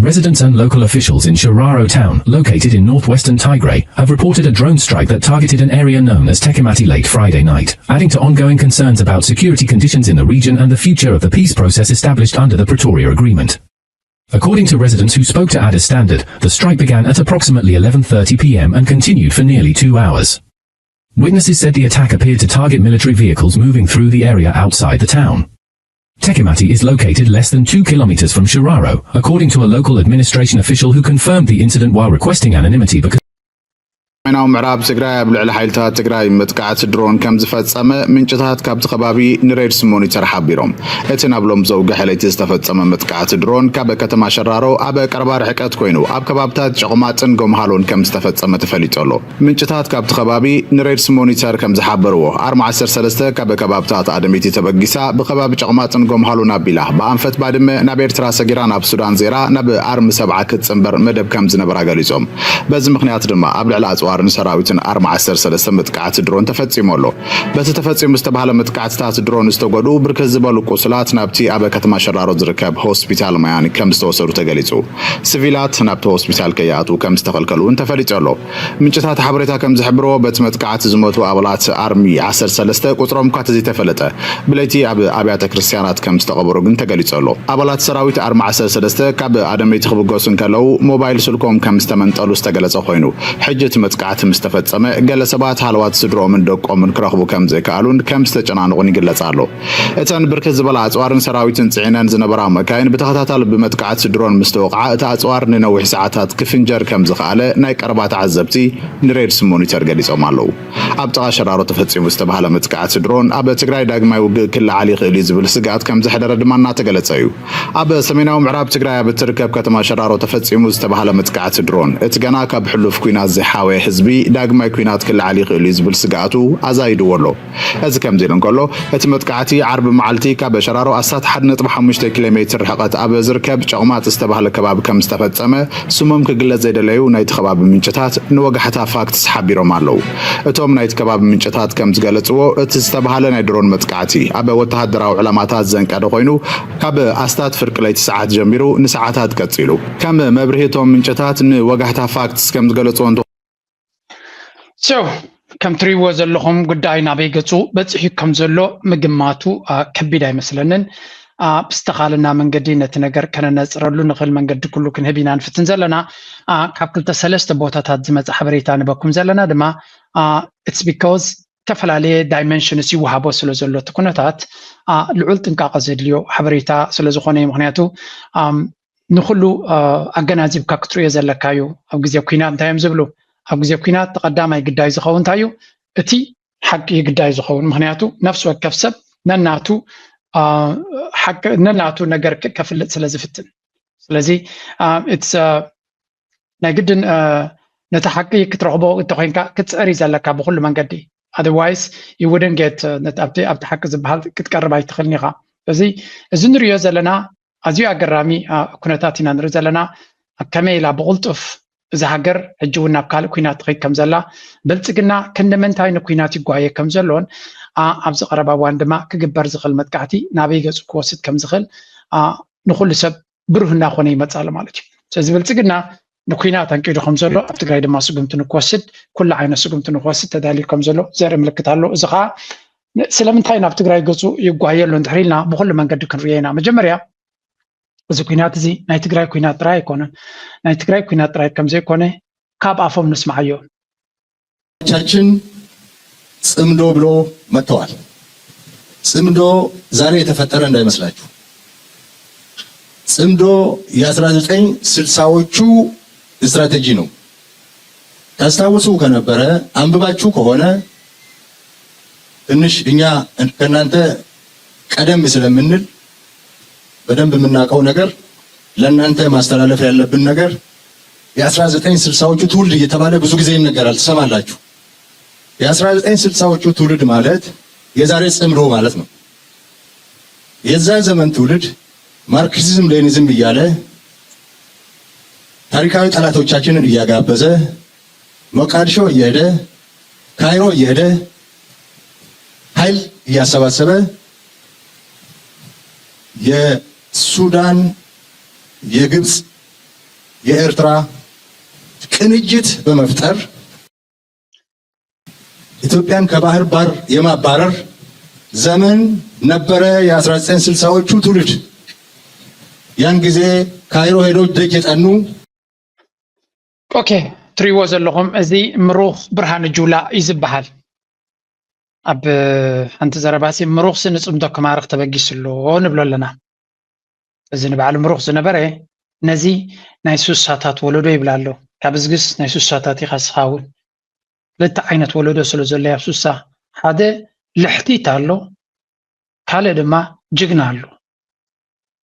Residents and local officials in Shararo town, located in northwestern Tigray, have reported a drone strike that targeted an area known as Tekemati late Friday night, adding to ongoing concerns about security conditions in the region and the future of the peace process established under the Pretoria Agreement. According to residents who spoke to Addis Standard, the strike began at approximately eleven thirty p m and continued for nearly two hours. Witnesses said the attack appeared to target military vehicles moving through the area outside the town. Tekemati is located less than two kilometers from Shiraro, according to a local administration official who confirmed the incident while requesting anonymity because ሰሜናዊ ምዕራብ ትግራይ ኣብ ልዕሊ ሓይልታት ትግራይ መጥቃዕቲ ድሮን ከም ዝፈጸመ ምንጭታት ካብቲ ከባቢ ንሬድስ ሞኒተር ሓቢሮም። እቲ ናብ ሎም ዘውግሐ ለይቲ ዝተፈጸመ መጥቃዕቲ ድሮን ካብ ከተማ ሸራሮ ኣብ ቀረባ ርሕቀት ኮይኑ ኣብ ከባብታት ጨቑማጥን ጎምሃሎን ከም ዝተፈጸመ ተፈሊጡ ኣሎ። ምንጭታት ካብቲ ከባቢ ንሬድስ ሞኒተር ከም ዝሓበርዎ ኣርማ ዓሰርተ ሰለስተ ካብ ከባብታት ኣደመይቲ ተበጊሳ ብከባቢ ጨቑማጥን ጎምሃሎን ኣቢላ ብኣንፈት ባድመ ናብ ኤርትራ ሰጊራ ናብ ሱዳን ዜራ ናብ ኣርሚ ሰብዓ ክትጽንበር መደብ ከም ዝነበራ ገሊጾም። በዚ ምኽንያት ድማ ኣብ ልዕሊ ኣጽዋርን ሰራዊትን ኣርማ ዓሰርተ ሰለስተ መጥቃዕቲ ድሮን ተፈጺሙ ኣሎ። በቲ ተፈጺሙ ዝተባህለ መጥቃዕትታት ድሮን ዝተጎድኡ ብርክት ዝበሉ ቁሱላት ናብቲ ኣብ ከተማ ሸራሮ ዝርከብ ሆስፒታል ማያኒ ከም ዝተወሰዱ ተገሊጹ። ሲቪላት ናብቲ ሆስፒታል ከይኣትዉ ከም ዝተኸልከሉ እውን ተፈሊጡ ኣሎ። ምንጭታት ሓበሬታ ከም ዝሕብርዎ በቲ መጥቃዕቲ ዝሞቱ ኣባላት ኣርሚ ዓሰርተ ሰለስተ ቁጽሮም እኳ ተዘይተፈለጠ ብለይቲ ኣብ ኣብያተ ክርስቲያናት ከም ዝተቐበሩ ግን ተገሊጹ ኣሎ። ኣባላት ሰራዊት ኣርማ ዓሰርተ ሰለስተ ካብ ኣደመይቲ ክብገሱ እንከለዉ ሞባይል ስልኮም ከም ዝተመንጠሉ ዝተገለጸ ኮይኑ ሕጂ እቲ መጥቃዕቲ ምስ ተፈጸመ ገለ ሰባት ሃለዋት ስድርኦምን ደቆምን ክረኽቡ ከም ዘይከኣሉን ከም ዝተጨናነቑን ይግለጽ ኣሎ። እተን ብርክት ዝበላ ኣጽዋርን ሰራዊትን ጽዒነን ዝነበራ መካይን ብተኸታታሊ ብመጥቃዕቲ ድሮን ምስ ተወቕዓ እቲ ኣጽዋር ንነዊሕ ሰዓታት ክፍንጀር ከም ዝኸኣለ ናይ ቀረባ ተዓዘብቲ ንሬድስ ሞኒተር ገሊጾም ኣለዉ። ኣብ ጥቓ ሸራሮ ተፈጺሙ ዝተባህለ መጥቃዕቲ ድሮን ኣብ ትግራይ ዳግማይ ውግእ ክለዓል ይኽእል እዩ ዝብል ስግኣት ከም ዘሕደረ ድማ እናተገለጸ እዩ። ኣብ ሰሜናዊ ምዕራብ ትግራይ ኣብ እትርከብ ከተማ ሸራሮ ተፈጺሙ ዝተባህለ መጥቃዕቲ ድሮን እቲ ገና ካብ ሕሉፍ ኲናት ዘይሓወየ ህዝቢ ዳግማይ ኲናት ክለዓል ይኽእል እዩ ዝብል ስግኣቱ ኣዛይድዎ ኣሎ። እዚ ከምዚ ኢሉ እንከሎ እቲ መጥቃዕቲ ዓርቢ መዓልቲ ካብ ሸራሮ ኣስታት ሓደ ነጥቢ ሓሙሽተ ኪሎ ሜትር ርሕቐት ኣብ ዝርከብ ጨቕማጥ ዝተባህለ ከባቢ ከም ዝተፈጸመ ስሞም ክግለጽ ዘይደለዩ ናይቲ ከባቢ ምንጭታት ንወጋሕታ ፋክትስ ሓቢሮም ኣለዉ። እቶም ናይቲ ከባቢ ምንጭታት ከም ዝገለጽዎ እቲ ዝተባህለ ናይ ድሮን መጥቃዕቲ ኣብ ወተሃደራዊ ዕላማታት ዘንቀደ ኮይኑ ካብ ኣስታት ፍርቂ ለይቲ ሰዓት ጀሚሩ ንሰዓታት ቀጺሉ። ከም መብርሂ እቶም ምንጭታት ንወጋሕታ ፋክትስ ከም ዝገለጽዎ እንተ So ከም ትሪእዎ ዘለኹም ጉዳይ ናበይ ገፁ በፂሑ ከም ዘሎ ምግማቱ ከቢድ ኣይመስለንን። ብዝተኻለና መንገዲ ነቲ ነገር ከነነፅረሉ ንኽእል መንገዲ ኩሉ ክንህብ ኢና ንፍትን ዘለና። ካብ ክልተ ሰለስተ ቦታታት ዝመፀ ሓበሬታ ንበኩም ዘለና ድማ it's because ዝተፈላለየ dimensions ይወሃቦ ስለ ዘሎ እቲ ኩነታት ልዑል ጥንቃቐ ዘድልዮ ሓበሬታ ስለ ዝኾነ እዩ። ምክንያቱ ንኩሉ ኣገናዚብካ ክትርእዮ ዘለካ እዩ። ኣብ ግዜ ኲናት እንታይ እዮም ዝብሉ? ኣብ ግዜ ኲናት እቲ ቀዳማይ ግዳይ ዝኸውን እንታይ እዩ? እቲ ሓቂ እዩ ግዳይ ዝኸውን። ምክንያቱ ነፍሲ ወከፍ ሰብ ነናቱ ነናቱ ነገር ከፍልጥ ስለ ዝፍትን። ስለዚ it's ናይ ግድን ነቲ ሓቂ ክትረኽቦ እንተኮይንካ ክትፅዕር እዩ ዘለካ ብኩሉ መንገዲ። Otherwise you wouldn't get ኣብቲ ሓቂ ዝበሃል ክትቀርብ ኣይትኽእልን ኢኻ። ስለዚ እዚ ንሪኦ ዘለና ኣዝዩ ኣገራሚ ኩነታት ኢና ንርኢ ዘለና። ከመይ ኢላ ብቕልጡፍ እዛ ሃገር ሕጂ እውን ናብ ካልእ ኲናት ትኸይድ ከም ዘላ፣ ብልፅግና ክንዲ ምንታይ ንኲናት ይጓየ ከም ዘሎን ኣብዚ ቀረባ እዋን ድማ ክግበር ዝኽእል መጥቃዕቲ ናበይ ገፁ ክወስድ ከም ዝኽእል ንኩሉ ሰብ ብሩህ እናኾነ ይመፅእ ኣሎ ማለት እዩ። ስለዚ ብልፅግና ንኲናት ኣንቂዱ ከም ዘሎ ኣብ ትግራይ ድማ ስጉምቲ ንክወስድ ኩሉ ዓይነት ስጉምቲ ንክወስድ ተዳልዩ ከም ዘሎ ዘርኢ ምልክት ኣሎ። እዚ ከዓ ስለምንታይ ናብ ትግራይ ገፁ ይጓየ ኣሎ እንድሕር ኢልና ብኩሉ መንገዲ ክንርእዮ ኢና። መጀመርያ እዚ ኲናት እዚ ናይ ትግራይ ኲናት ጥራይ ኣይኮነን። ናይ ትግራይ ኲናት ጥራይ ከም ዘይኮነ ካብ ኣፎም ንስምዓዮ። ቻችን ጽምዶ ብሎ መጥተዋል። ጽምዶ ዛሬ የተፈጠረ እንዳይመስላችሁ። ጽምዶ የአስራ ዘጠኝ ስልሳዎቹ ስትራቴጂ ነው። ታስታውሱ ከነበረ አንብባችሁ ከሆነ ትንሽ እኛ ከእናንተ ቀደም ስለምንል በደንብ የምናውቀው ነገር ለእናንተ ማስተላለፍ ያለብን ነገር የአስራ ዘጠኝ ስልሳዎቹ ትውልድ እየተባለ ብዙ ጊዜ ይነገራል፣ ትሰማላችሁ። የአስራ ዘጠኝ ስልሳዎቹ ትውልድ ማለት የዛሬ ጽምዶ ማለት ነው። የዛ ዘመን ትውልድ ማርክሲዝም ሌኒዝም እያለ ታሪካዊ ጠላቶቻችንን እያጋበዘ ሞቃዲሾ እየሄደ ካይሮ እየሄደ ኃይል እያሰባሰበ የሱዳን፣ የግብፅ፣ የኤርትራ ቅንጅት በመፍጠር ኢትዮጵያን ከባህር በር የማባረር ዘመን ነበረ። የ1960ዎቹ ትውልድ ያን ጊዜ ካይሮ ሄዶ ደጅ የጠኑ ኦኬ፣ ትሪዎ ዘለኹም እዚ ምሩኽ ብርሃን ጁላ እዩ ዝበሃል። ኣብ ሓንቲ ዘረባሲ ምሩኽሲ ንፅምዶ ክማርኽ ተበጊሱ ኣሎ ንብሎ ኣለና። እዚ ንባዕሉ ምሩኽ ዝነበረ ነዚ ናይ ሱሳታት ወለዶ ይብላ ኣሎ። ካብ እዝግስ ናይ ሱሳታት ኢኻ ስኻ እውን። ክልተ ዓይነት ወለዶ ስለ ዘሎ ኣብ ሱሳ ሓደ ልሕቲት ኣሎ፣ ካልእ ድማ ጅግና ኣሎ።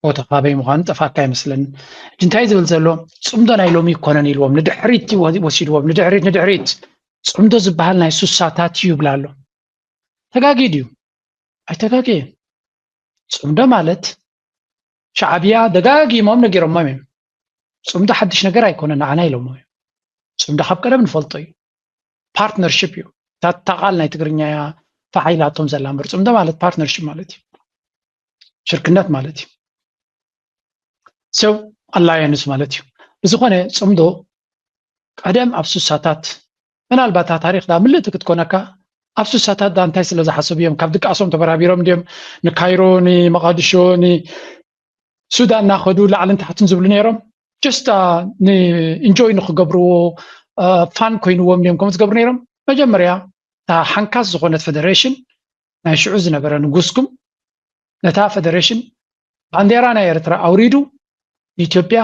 ቦታ ካበይ ምዃኑ ጠፋካ ኣይመስለኒ። ሕጂ እንታይ ዝብል ዘሎ ጽምዶ ናይ ሎሚ ይኮነን ኢልዎም ንድሕሪት ወ- ወሲድዎም ንድሕሪት ንድሕሪት ጽምዶ ዝበሃል ናይ ሱሳታት እዩ ይብላ ኣሎ። ተጋጊ ድዩ? ኣይተጋገየን። ጽምዶ ማለት ሻዕብያ ደጋጊሞም ነጊሮሞም እዮም። ጽምዶ ሓድሽ ነገር ኣይኮነ ንዓና ኢሎሞ እዮም። ጽምዶ ካብ ቀደም ንፈልጦ እዩ። ፓርትነርሽፕ እዩ። እታ እታ ቃል ናይ ትግርኛ እያ ተሓይላቶም ዘላ እምበር ጽምዶ ማለት ፓርትነርሽፕ ማለት እዩ። ሽርክነት ማለት እዩ። ሰብ ኣላየንስ ማለት እዩ። ብዝኾነ ጽምዶ ቀደም ኣብ ሱሳታት ምናልባት እታ ታሪኽ ዳ ምልእቲ ክትኮነካ ኣብ ሱሳታት ዳ እንታይ ስለ ዝሓሰቡ እዮም ካብ ድቃሶም ተበራቢሮም ድዮም ንካይሮ ንመቓድሾ ንሱዳን እናኸዱ ላዕልን ታሕትን ዝብሉ ነይሮም just ንኢንጆይ ንክገብርዎ ፋን ኮይንዎም ድዮም ከምኡ ዝገብሩ ነይሮም መጀመርያ እታ ሓንካስ ዝኾነት ፌደሬሽን ናይ ሽዑ ዝነበረ ንጉስኩም ነታ ፌደሬሽን ባንዴራ ናይ ኤርትራ ኣውሪዱ ንኢትዮጵያ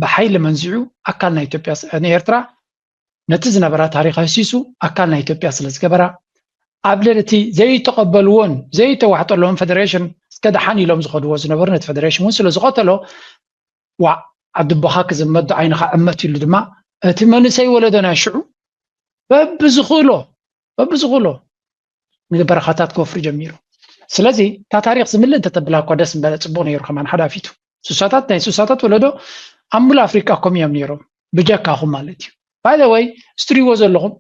ብሓይሊ መንዚዑ ኣካል ናይ ኢትዮጵያ ንኤርትራ ነቲ ዝነበራ ታሪኽ ህሲሱ ኣካል ናይ ኢትዮጵያ ስለ ዝገበራ ኣብ ልዕሊ እቲ ዘይተቐበልዎን ዘይተዋሕጠለዎን ፌደሬሽን እስከ ደሓን ኢሎም ዝኸድዎ ዝነበሩ ነቲ ፌደሬሽን እውን ስለ ዝቐተሎ ዋዕ ኣድቦኻ ክዝመት ዶ ዓይንኻ ዕመት ኢሉ ድማ እቲ መንእሰይ ወለዶ ናይ ሽዑ በብዝኽእሎ በብዝኽእሎ ንበረኻታት ክወፍሪ ጀሚሩ። ስለዚ እታ ታሪኽ ዝምልእ እንተተብላ እኳ ደስ ምበለ ፅቡቕ ነይሩ። ከማን ሓዳፊቱ ሱሳታት ናይ ሱሳታት ወለዶ ኣብ ሙሉእ ኣፍሪቃ ከምኡ እዮም ነይሮም ብጀካኹም ማለት እዩ። ባይ ዘ ወይ ስትሪዎ ዘለኹም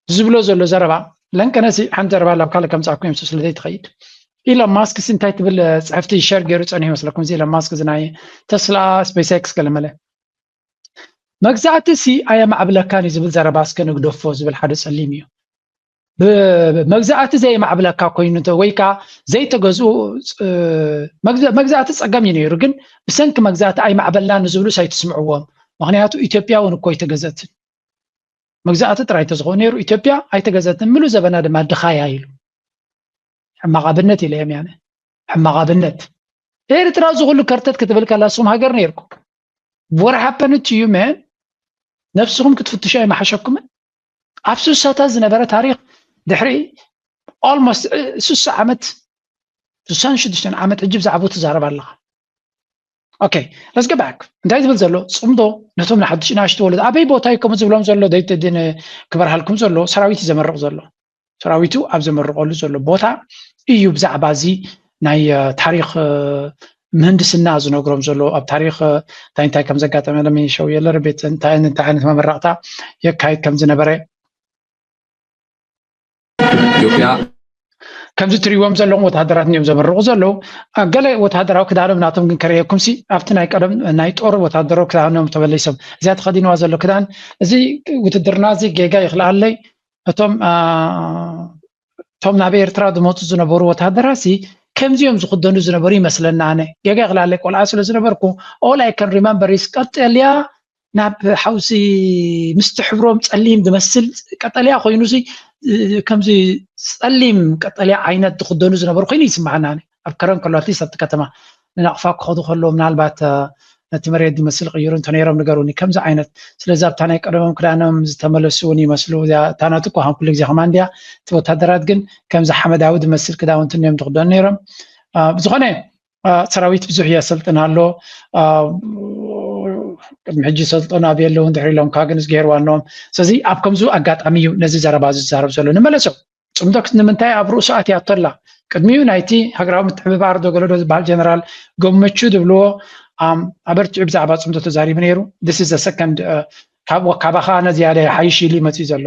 ዝብሎ ዘሎ ዘረባ ለንቀነሲ ሓንቲ ዘረባ ላብ ካልእ ከምፃኩም እዮም ስለዘይ ትኸይድ ኢሎን ማስክ ሲ እንታይ ትብል ፅሕፍቲ ሸር ገይሩ ፀኒሑ ይመስለኩም እዚ ኢሎን ማስክ እዚ ናይ ተስላ ስፔስ ኤክስ ገለመለ መግዛእቲ ሲ ኣየማዕብለካን እዩ ዝብል ዘረባ እስከ ንግደፎ ዝብል ሓደ ፀሊም እዩ መግዛእቲ ዘየማዕብለካ ኮይኑ ወይ ከዓ ዘይተገዝኡ መግዛእቲ ፀገም እዩ ነይሩ ግን ብሰንኪ መግዛእቲ ኣይማዕበልናን ንዝብሉስ ኣይትስምዕዎም ምክንያቱ ኢትዮጵያ እውን እኮ ኣይተገዘእትን መግዛእቲ ጥራይ እንተዝኸውን ነይሩ ኢትዮጵያ ኣይተገዘትን ምሉእ ዘበና ድማ ድኻ እያ ኢሉ ሕማቕ ኣብነት ኢለ እዮም ያነ ሕማቕ ኣብነት ኤርትራ እዚ ኩሉ ከርተት ክትብል ከላ ንስኹም ሃገር ነይርኩም what happened to you man ነብስኹም ክትፍትሹ ኣይመሓሸኩምን ኣብ ሱሳታት ዝነበረ ታሪኽ ድሕሪ almost ሱሳ ዓመት ሱሳን ሽዱሽተን ዓመት ሕጂ ብዛዕባኡ ትዛረብ ኣለኻ okay let's go back እንታይ ዝብል ዘሎ ፅምዶ ነቶም ንሓድሽ ናሽቲ ወለዶ ኣበይ ቦታ እዩ ከምኡ ዝብሎም ዘሎ ክበርሃልኩም ዘሎ ሰራዊት እዩ ዘመርቕ ዘሎ ሰራዊቱ ኣብ ዘመርቐሉ ዘሎ ቦታ እዩ ብዛዕባ እዚ ናይ ታሪክ ምህንድስና ዝነግሮም ዘሎ ኣብ ታሪክ እንታይ እንታይ ከም ዘጋጠመ ለሚሸው የለር ቤት እንታይ እንታይ ዓይነት መመረቕታ የካይድ ከም ዝነበረ ኢትዮጵያ ከምዚ ትሪዎም ዘለኹም ወታደራት እዮም ዘመርቑ ዘለዉ ገለ ወታደራዊ ክዳኖም ናቶም ግን ከርእየኩም ሲ ኣብቲ ናይ ቀደም ናይ ጦር ወታደራዊ ክዳኖም ተበሊሶም እዚኣ ተኸዲንዋ ዘሎ ክዳን እዚ ውትድርና እዚ ጌጋ ይኽልኣለይ እቶም እቶም ናብ ኤርትራ ዝመፁ ዝነበሩ ወታደራት ሲ ከምዚኦም ዝኽደኑ ዝነበሩ ይመስለና ኣነ ጌጋ ይኽልኣለይ ቆልዓ ስለ ዝነበርኩ all I can remember is ቀጠልያ ናብ ሓውሲ ምስቲ ሕብሮም ፀሊም ዝመስል ቀጠልያ ኮይኑ ሲ ከምዚ ፀሊም ቀጠልያ ዓይነት ዝኽደኑ ዝነበሩ ኮይኑ ይስማዓና ኣብ ከረም ከሎ ኣትሊስት ኣብቲ ከተማ ንናቕፋ ክኸዱ ከለዉ ምናልባት ነቲ መሬት ዝመስል ቅይሩ እንተነይሮም ንገሩኒ ከምዚ ዓይነት ስለዚ ኣብታ ናይ ቀደሞም ክዳኖም ዝተመለሱ እውን ይመስሉ እታ ናቱ እኳ ከም ኩሉ ግዜ ከማ እንድያ እቲ ወታደራት ግን ከምዚ ሓመዳዊ ዝመስል ክዳውንቲ እዮም ዝኽደኑ ነይሮም ብዝኾነ ሰራዊት ብዙሕ የሰልጥን ኣሎ ቅድሚ ሕጂ ሰልጠኑ ኣብ የለውን ድሕሪ ኢሎም ካ ግን ዝገይርዋ ኣለዎም ስለዚ ኣብ ከምዚ ኣጋጣሚ እዩ ነዚ ዘረባ ዝዛረብ ዘሎ ንመለሶ ፅምዶ ንምንታይ ኣብ ርእሱ ኣትያቶ ኣላ ቅድሚኡ ናይቲ ሃገራዊ ምትሕብባር ዶ ገለዶ ዝበሃል ጀነራል ገመቹ ዝብልዎ ኣበርቲዑ ብዛዕባ ፅምዶ ተዛሪቡ ነይሩ this is the second ካብ ወካባኻ ነዝያደ ሓይሽ ኢሉ ይመፅእ ዘሎ